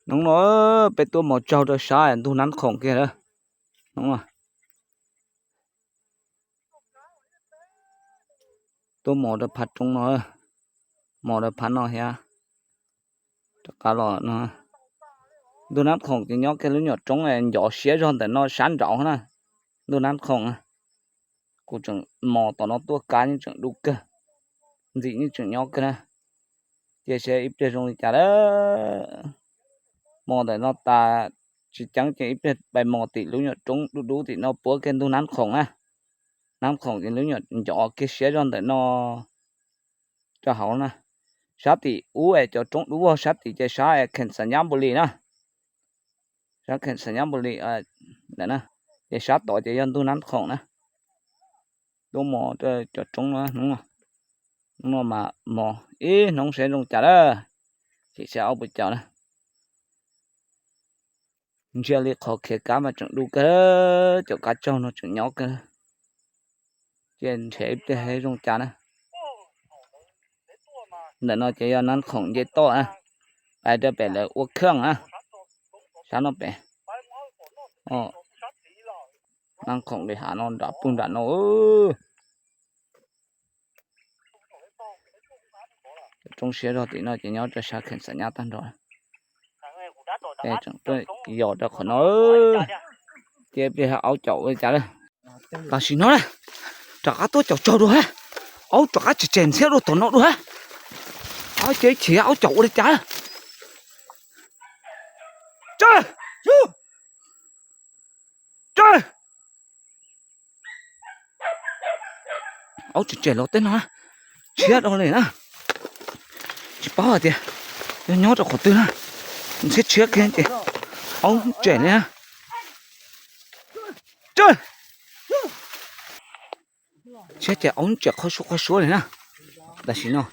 Hnub no peb tuaj mos tsaug rau sab ntug Nab Khoom kiag lawm. Hnub no tuaj mos rau phab roob no, mos rau phab no thiab. Rov qab los no, ntug Nab Khoom ces nyob kiag lub nyuam roob ncov siab zog ntawm no sab nraud na. Ntug Nab Khoom, kuv tseem mos tom no tuaj kab yeej tseem dub kawg, ntxim yeej tseem nyob kawg na. Cia seb ib pliag zoo li cas lawm. Mos ntawm no tas tsis ceeb ces ib pliag pais mos tim lub nyuam roob dub dub tim no puab kiag ntug Nab Khoom na. Nab Khoom ces lub nyuam ncov kiag siab zog ntawm no rau hauv na. Sab tim ub es cov roob dub vog sab tim ces sab Kheem Xas Nyab Npus Lis na. Sab Kheem Xas Nyab Npus Lis ntawm na, ces sab tod ces yog ntug Nab Khoom na. Tuaj mos rau cov roob no, hnub no mas mos ib hnub seb zoo cas lawm. Chim seb aub puas caum na. Ntsia li qhov khiav kab mas tseem dub kawg, cov kab tsaug no tseem nyob kawg. Cia nrhiav ib pliag zoo cas na. Ntawm no ces yog Nab Khoom nce toj na, pais rau pem lawv ua kheej na. Sab no pem, Nab Khoom li hav no nram pug nram no. Roob siab zog tim no ces nyob rau sab Kheem Xas Nyab tag nrho. Tseem tuaj yos rau qhov no, cia pliag aub caum ua li cas lawm. Tam sim no na, rov qab tuaj caum tsaug dua ha, aub rov qab tsem tsem ntxhiab dua tom no dua ha. Aub ces chim aub caum ua li cas. Aub tsem tsem los tej no, tshiab dhau li na. Tsis paub hais tias yog nyob rau qhov twg na, tshiab tshiab kiag ces aub tsem li na. Tshiab ces aub tsem qhov suab qhov suab li na. Tam sim no,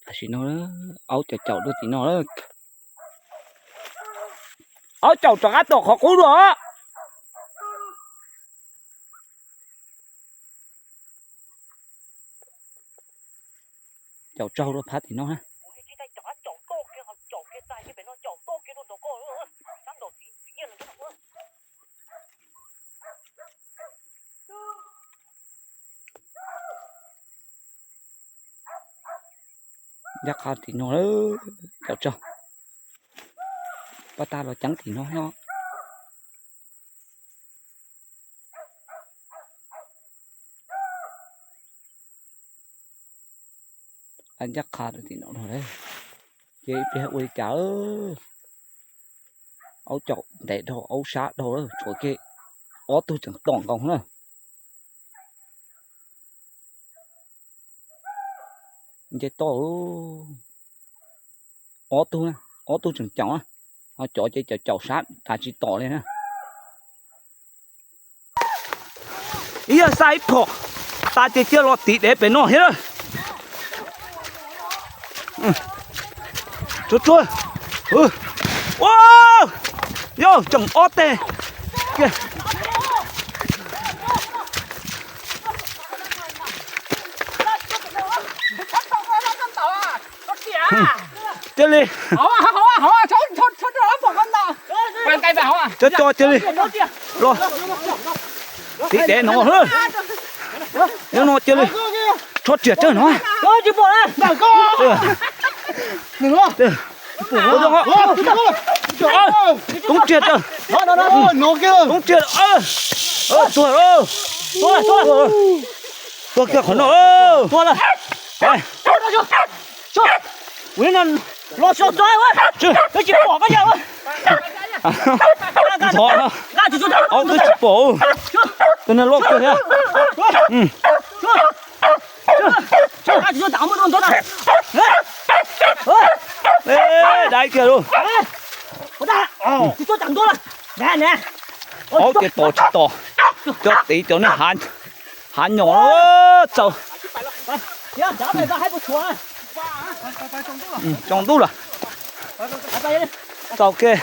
tam sim no aub caum caum dua tim no. Aub caum rov qab tom qhov qub dua. Caum tsaug dua phab tim no na. Ncaj qha tim no, caum tsaug. Pab tag los ceeb tim no no. Ncaj qha rau tim no no, ces ib pliag ua li cas. Aub caum ntev dhau, aub sab dhau, tshuav kiag ob tug tseem tom nkaus na. Nce toj, ob tug, ob tug tseem caum na, ho cov ces caum caum sab tas tsis tom li na. Ib yam xav ib phom tas ces cia los tiv dev pem no thiab. Tsuag tsuag, ua, yog tseem ob teg. Cia li, cov cov cia li los tiv dev no. Nyob no cia li rho riam tsawg no. Toob riam tsawg, toob riam, tuag, tuag kiag qhov no. Ntxhov, aub twb tsis pom, tus niag loj kawg thiab. Dai kiag lauj. Aub ces tom tsis tom, cov tiv cov niag hav nyom txaus. Tsaus ntuj lawm, txaus kiag,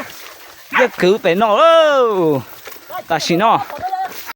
yeej kwv pem no lawm. Tam sim no